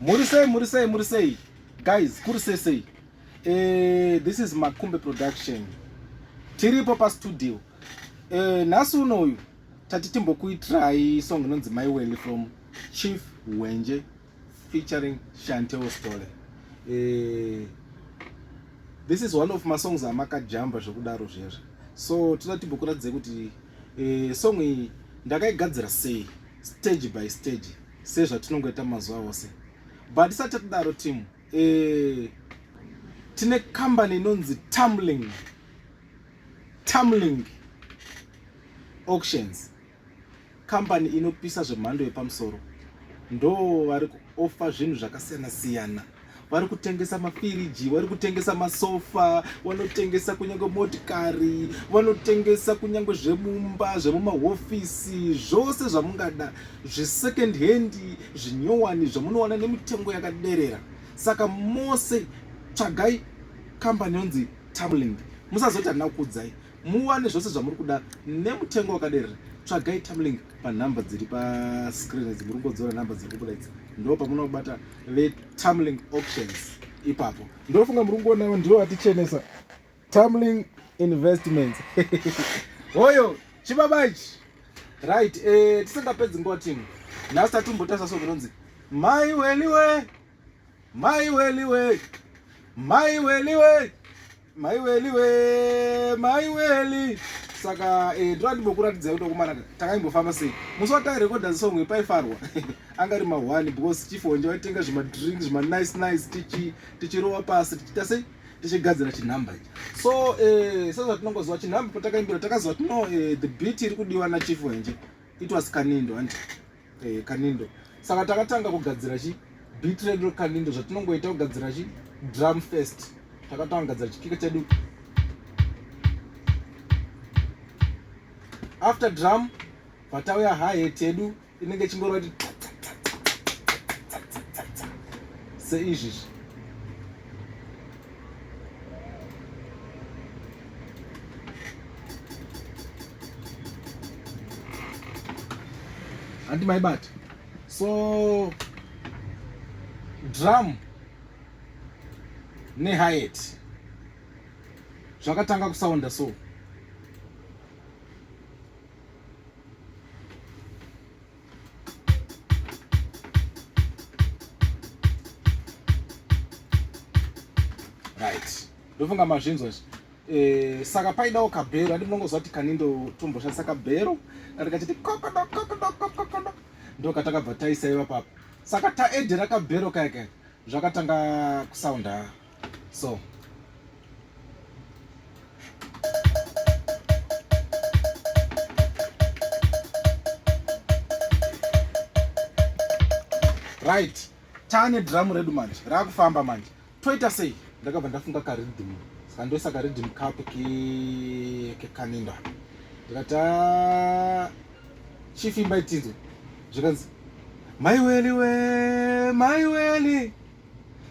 Muri sei, muri sei, muri sei guys, kuri sei sei. This is Makumbe Production. Tiripo pa studio. Nhasi unoyu tati timbokuitirai song inonzi My Welly from Chief Hwenje featuring Chantel Stole. This is one of my songs amakajamba zvekudaro zvezvo. So toda timbokuratidzai kuti song iyi ndakaigadzira sei stage by stage sezvatinongoita mazuva ose. But tisati tatidaro team, tine company inonzi Tumbling Auctions, company inopisa zvemhando yepamusoro. Ndo vari kuofa zvinhu zvakasiyana siyana, vari kutengesa mafiriji, vari kutengesa masofa, vanotengesa kunyange motikari, vanotengesa kunyange zvemumba, zvemumahofisi, zvose zvamungada, zvesecond hand, zvinyowani zvamunowana nemitengo yakaderera. Saka mose tsvagai kambani yonzi Tumbling, musazoti handina kukuudzai. Muwane zvose zvamuri kuda nemutengo wakaderera. Tsvagai Tumbling panhamba dziri pascreen idzi, muri kungodzora nhamba dziri kubuda idzi, ndo pamunobata veTumbling Auctions ipapo. Ndofunga muri kungoona ndivo vatichenesa, Tumbling Investments. Hoyo chibaba ichi, right? Tisingapedzi nguva team, nhasi tatimbotasa song inonzi Mai Weliwe, Mai Weliwe, Mai Weliwe, Mai Weliwe, Mai Weli. Saka ndoda ndimbokuratidzai kuti vakomana takaimbofamba sei musi watairekodha song paifarwa. Anga ari ma1 because Chief Hwenje vaitenga zvimadrinks zvimanice nice, tichirova pasi, tichiita sei, tichigadzira chinhamba ichi. So sezvatinongoziva chinhamba, patakaimbira takaziva kuti no, the beat iri kudiwa naChief Hwenje, it was kanindo, hanti? Kanindo. Saka takatanga kugadzira chi beat redu kanindo, zvatinongoita kugadzira chi drum first. Takatanga kugadzira chikika chedu. After drum patauya hi-hat yedu inenge ichingorova kuti seizvizvi. Handi maibata? So drum nehi-hat zvakatanga kusaunda so. Right, ndofunga mazvinzwa izvi. Saka paidawo kabhero, andi munongozwa kuti kanindo tomboshandisa kabhero kati kachiti kokodo kokodo kokodo, ndo katakabva taisa iva papo. Saka taedhera kabhero kaya kaya, zvakatanga kusaunda so. Right, taane drum redu manje, raakufamba manje, toita sei? Ndakabva ndafunga karhythm, saka ndoisa karhythm kapo kekanindo. Ndikati chifimba itinzwe, zvikanzi maiweliwe, maiweli,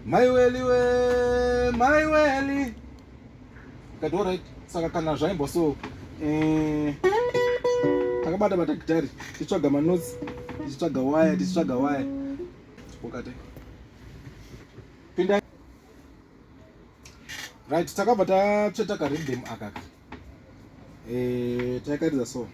maiweliwe, maiweli. Ndikati alright. Saka kana zvaimbwa so, takabata bata gitari tichitsvaga manotes, tichitsvaga waya, tichitsvaga waya, ukati pinda. Right, takabva tatsveta karhythm akaka, taikaridza so.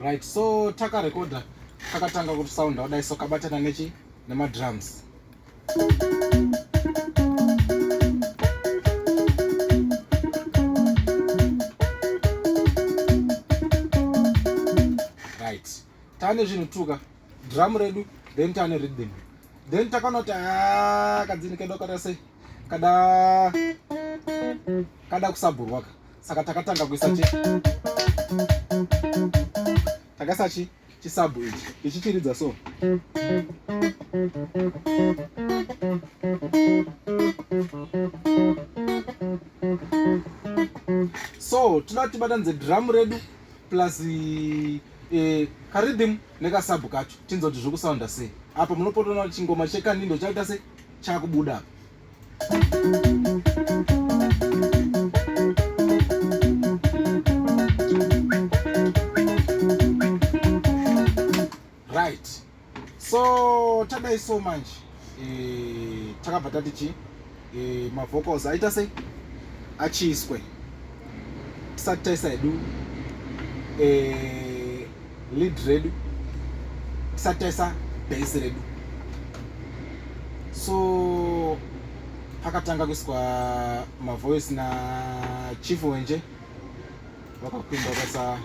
Right, so takarekodha, kakatanga kusounda kudai so, kabatana nechi nemadrums. Right, taane zvinhu tuka drum redu, then taane rhythm, then takaona kuti kadzini kedu kada sei, kada kusabhurwa ka. Saka takatanga kuisa chi, takaisa chi chisabhu ichi tichichiridza so. So toda tibatanidze drum redu plus karhythm nekasabhu kacho, tinzwa kuti zviri kusaunda sei. Apa munopotoona kuti chingoma chekanindo chakuita sei, chakubuda apa. Right, so tadai so manje takabva tati chi mavocals aita sei achiiswe tisati taisa hedu lead redu, tisati taisa bass redu. So pakatanga kuiswa mavoice naChief Wenje, vakapinda vakaisa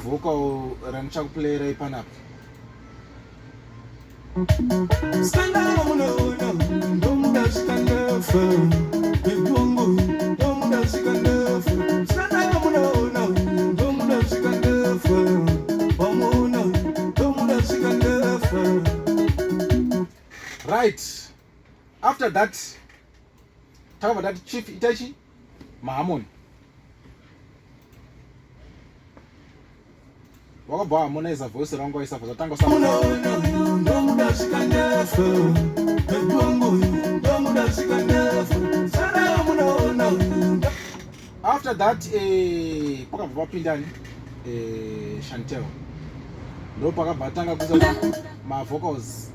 vocal randichakuplayirai panapa. Skandala munoona, ndomuda svikandafa. Baby wangu, ndomuda svikandafa. Skandala munoona, ndomuda svikandafa. Wamuona, ndomuda svikandafa. Right, after that takabva tati, "Chief, itaichi maharmony." Wakabva waharmoniza voice rangu, waisabva zvatanga. Munoona, ndomuda svikandafa. Baby wangu, ndomuda svikandafa. Skandala munoona. After that pakabva papindani Chantel, ndo pakabva atanga kuisa mavocals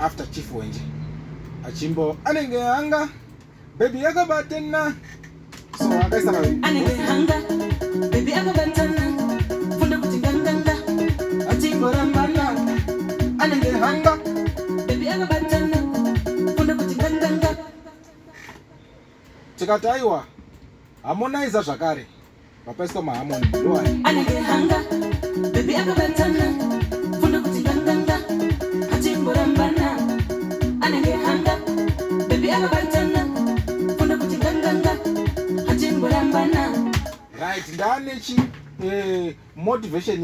after Chief Wenje achimbo anenge hanga baby yakabatana, so akaisa Anenge hanga baby akabatana, funda kuti nganganga atimborambana. Anenge hanga baby akabatana, funda kuti nganganga. Tikati aiwa, harmonizer zvakare, vapaiswa maharmony ndoaya. Anenge hanga baby akabatana, funda kuti nganganga atimborambana. Anenge hanga baby akabatana, funda kuti nganganga atimborambana. Right, ndaanechi motivation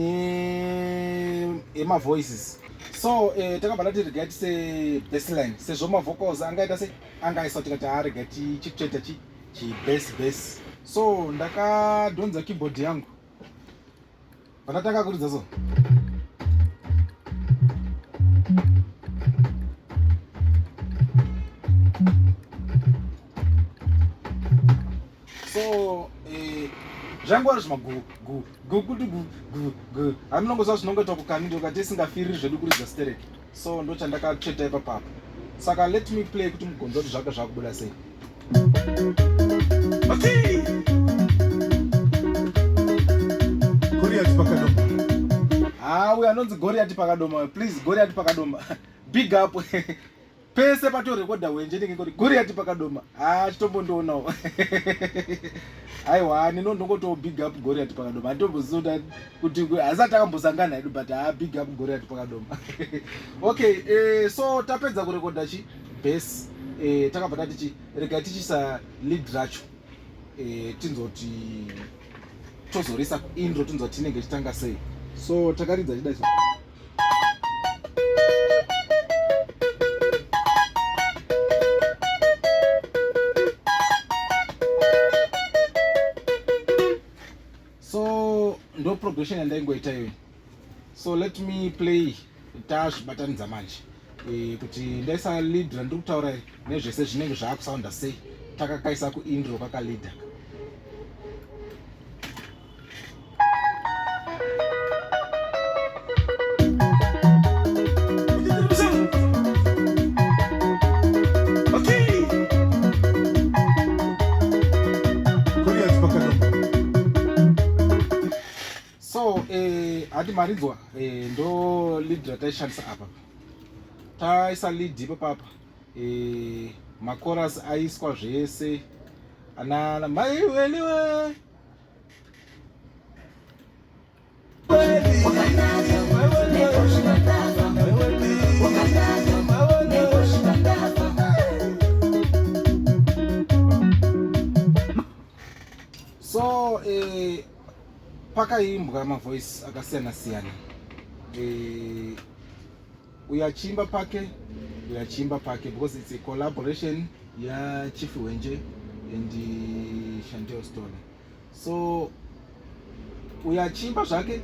yemavoices. So takabva tati regai tise bassline, sezvo mavocals angaita se angaiswa. Tikati ha, regai tichitsveta chi chibass bass. So ndakadhonza keyboard yangu, pandatanga kuridza so. So zvangova zvimagu gu gu gu gu gu gu, hamunongoziva zvinongoitwa kukanindo kati isingafiriri zvedu kuridza stereki. So ndo chandakatsveta ipapapo. Saka let me play kuti mugonza kuti zvake zvakubuda sei. Okay. Goriati Pakadoma. Ha, uyo anonzi Goriati Pakadoma, please, Goriati Pakadoma, big up. Pese patorekodha Wenje ndinge ngoti Goriati Pakadoma. Ha, chitombondoonawo. Aiwa, nino ndongoto big up Goriati Pakadoma. Handitomboziva kuti hasati takambosangana hedu, but ha, big up Goriati Pakadoma. Okay, so tapedza kurekodha chi bass, takabva tati chi regai tichisa lead racho, tinzoti tozorisa kuintro, tinzwa tinenge chitanga sei. So takaridza chidai so. So ndo progression yandaingoita iyoyi. So let me play tazvibatanidza manje, kuti ndaisa lead randiri kutaura nezvese zvinenge zvaakusounda sei takakaisa kuintro kakaleada. Okay. Goriati Pakadoma. So hati maridzwa, ndo lead rataishandisa apa. Taisa lead ipapapa, makoras aiswa zvese ana maiweliwe. Wakanaka nekosvikandafa, wakanaka nekosvikandafa. So pakaimbwa mavoice akasiyana siyana, uyo achiimba pake, uyo achiimba pake, because it's a collaboration yaChief Wenje and Chantel Stole. So uyo achiimba zvake,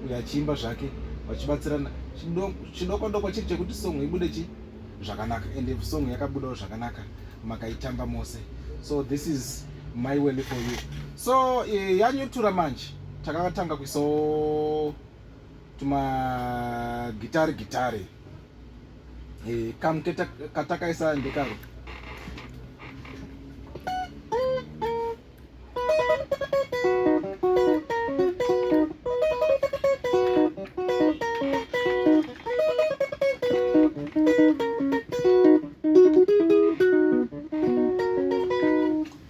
uyo achiimba zvake, vachibatsirana. Chidoko doko chiri chekuti song ibude chi zvakanaka and song yakabudawo zvakanaka makaitamba mose. So this is my will for you. So yanyutura manje takatanga kuisawo tumagitari gitari kamwe katakaisa ndekaro.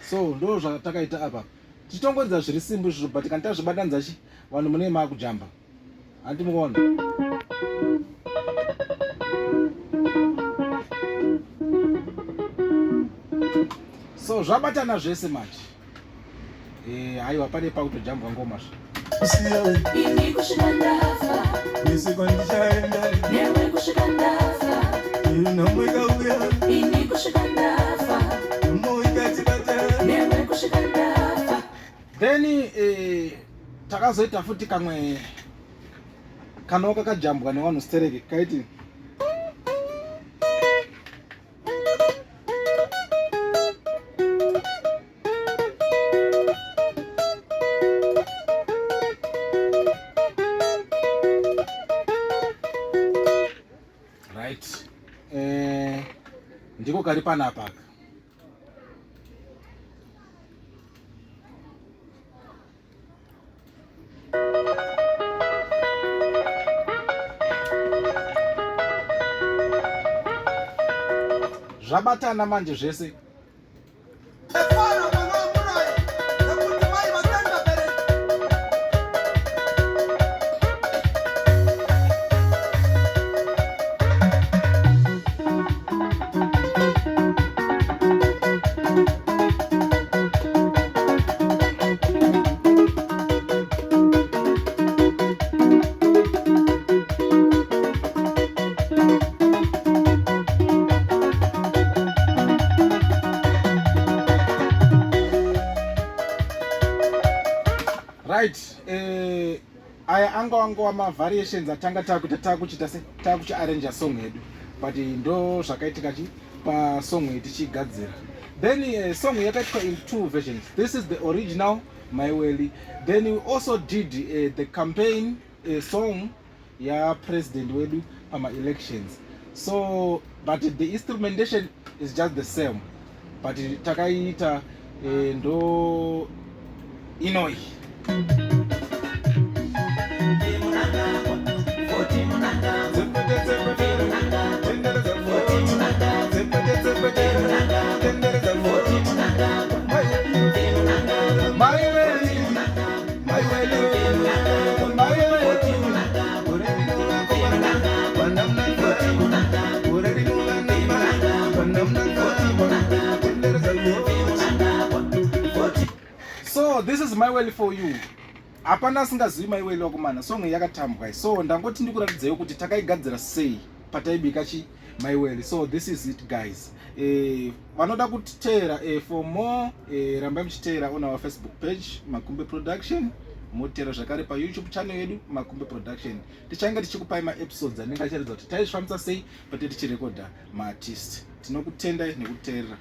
So ndo zvatakaita apa, tichitongoridza zviri simbu izvozvo, but kana tazvibatanidza chi vanhu mune maakujamba, handi mukuona? So zvabatana zvese manje. Haiwa, pane pakutojambwa ngoma zve. Ini kusvika ndafa. Kwese kwandichaenda. Newe kusvika ndafa. Nhamo ikauya. Ini kusvika ndafa. Nhamo ikatibata. Newe kusvika ndafa. Then takazoita futi kamwe kanova kakajambwa nevanhu stereke kaiti right, ndiko kari panapa aka. Zvabatana manje zvese. Right, aya anga angova mavariations atanga takuita, takuchiita se takuchiarrangea song yedu, but ndo zvakaitika chi pasong iyi tichigadzira. Then song yakaitwa in two versions. This is the original Maiweli. Then we also did the campaign song yapresident wedu pama-elections. So but the instrumentation is just the same, but takaiita ndo inoi. So this is My Well for you. Hapana asingazivi Maiweli wakomana, song yakatambwa. So ndangoti ndikuratidzei kuti takaigadzira sei pataibika chi Maiweli. So this is it, guys. Vanoda kutiteera for more, rambai muchiteera on our Facebook page, Makumbe Production, moteera zvakare paYouTube channel yedu, Makumbe Production. Tichange tichikupai maepisodes anenge achiratidza kuti taizvifambisa sei pate tichirekodha maartist. Tinokutendai nekuteerera.